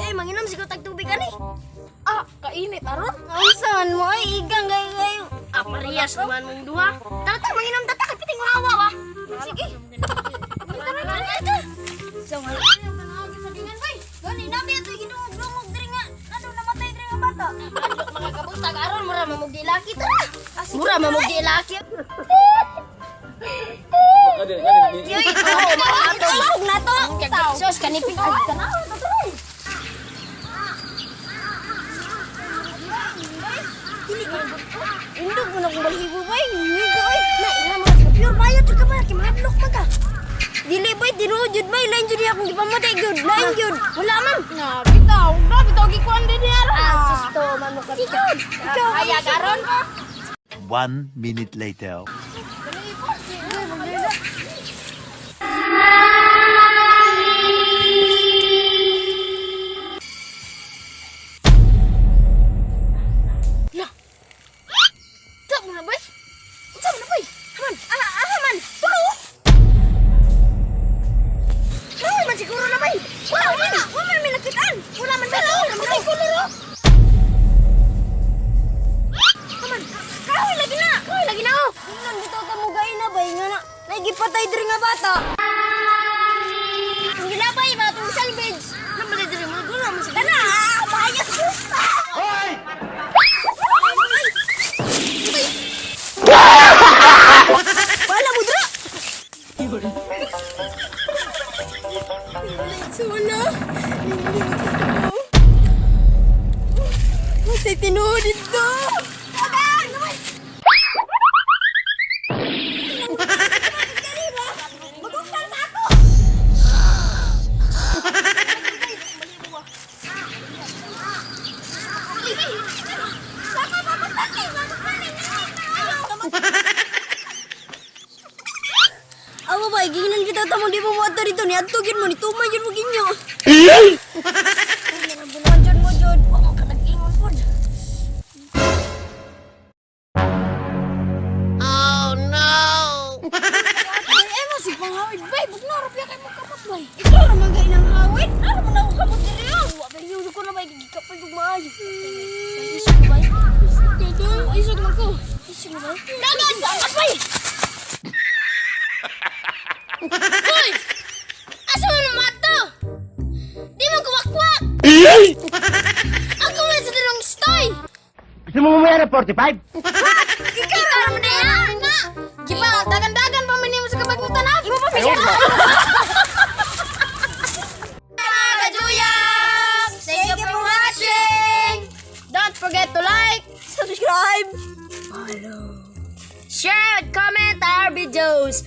Ay, manginom siguro tag tubig ani. Ah, kainit aron. Unsa man mo ay igang gay gay. Ah, parehas naman mong duha. Tara ta, manginom ta ta kay piting hawa ba. Sige. Tara tara tara. So, gani nami ato giduog-dungog diri nga. Ano namatay diri nga bata. Adlok mga kabutag aron mura mamugdi laki tara. Mura mamugdi laki. Yoy, oh, na to. Sos kanipig ay tanaw to. Indog mo na kung balahibo bay. Migo oy. Na ila mo na pure bayo jud ka ba kay mahadlok man ka. Dili bay, tinuod jud bay, lain jud niya akong gipamatay jud, lain jud. Wala man. Na, bitaw. Grabe taw gikuan din niya aron. Ah, susto man mo ka. Ikaw, Ay, aron. One minute later. Lah. Tak mo na bay. Unsa mo na bay? Haman, ah, ah, haman. Tulo. Kahoy man siguro na bay. Wala man, wala man may nakitaan. Wala man bay. Wala man bay kolor oh. Haman, kahoy lagi na. Kahoy lagi na oh. Ingnan bitaw ta mo gay na bay nga na. Naigipatay diri nga bata. Ang gilabay ba itong salvage? Naman diri mo gulo mo sa kana. Bahaya sa Hoy! Wala mo dra. Wala. Masay tinuod dito. Agan! Magungkal na ako! Amo ba, giginan kita tamo di mo muadto dito ni adto gyud mo ni tumay gyud mo ginyo. Bunuan jud mo jud. Wa mo ka nag-ingon pod. Oh no. Ay, mo si panghawid bay. Bugna ra kay mo kamot bay. Ikaw ra man gay nang hawid. Ano man ako kamot diri oh. Wa ba yung ko na bay gikapay kog maayo. Isog bay. Dede, isog man ko. Isog bay. Dagan sa bay. Hoy! Asa man mo ato? Di man kuwakwak. Ako man sa dirong stoy. Gusto mo mamaya ng 45? Ikaw ra man na. Na. Giba, dagan-dagan pa man nimo sa kabag mo tanaw. Imo pa Ayun ba? Mga kajuyang! Thank you for watching! Don't forget to like, Subscribe. share, and comment our videos.